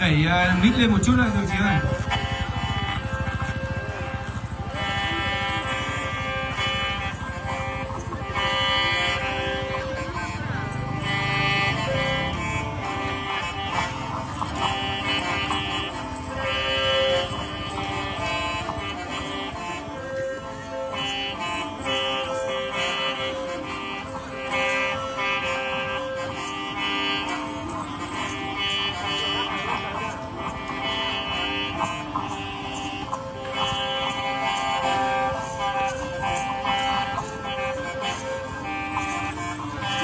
Đẩy, ờ, mic lên một chút nữa, đồng chí ơi.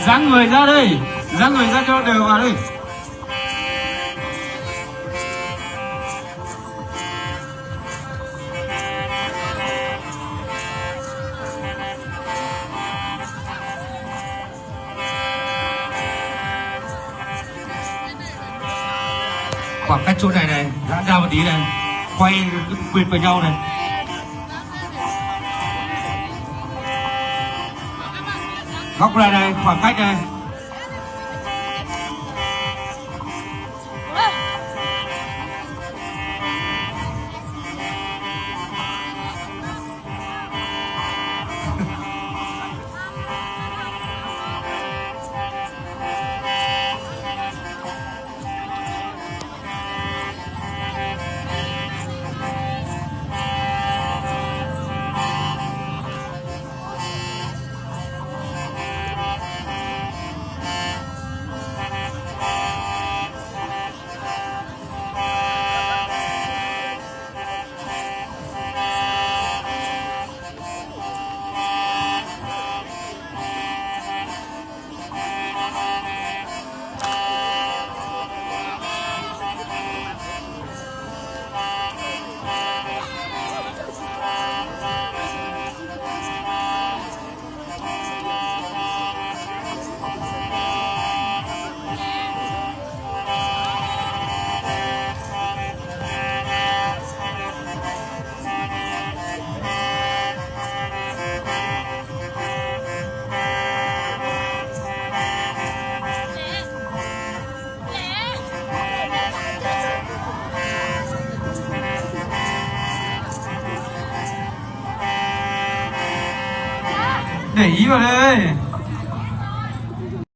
Dáng người ra đây, dáng người ra cho đều vào đây. Khoảng cách chỗ này này, giãn ra một tí này. Quay quyền vào nhau này. Góc này này, khoảng cách này. Để ý vào đây.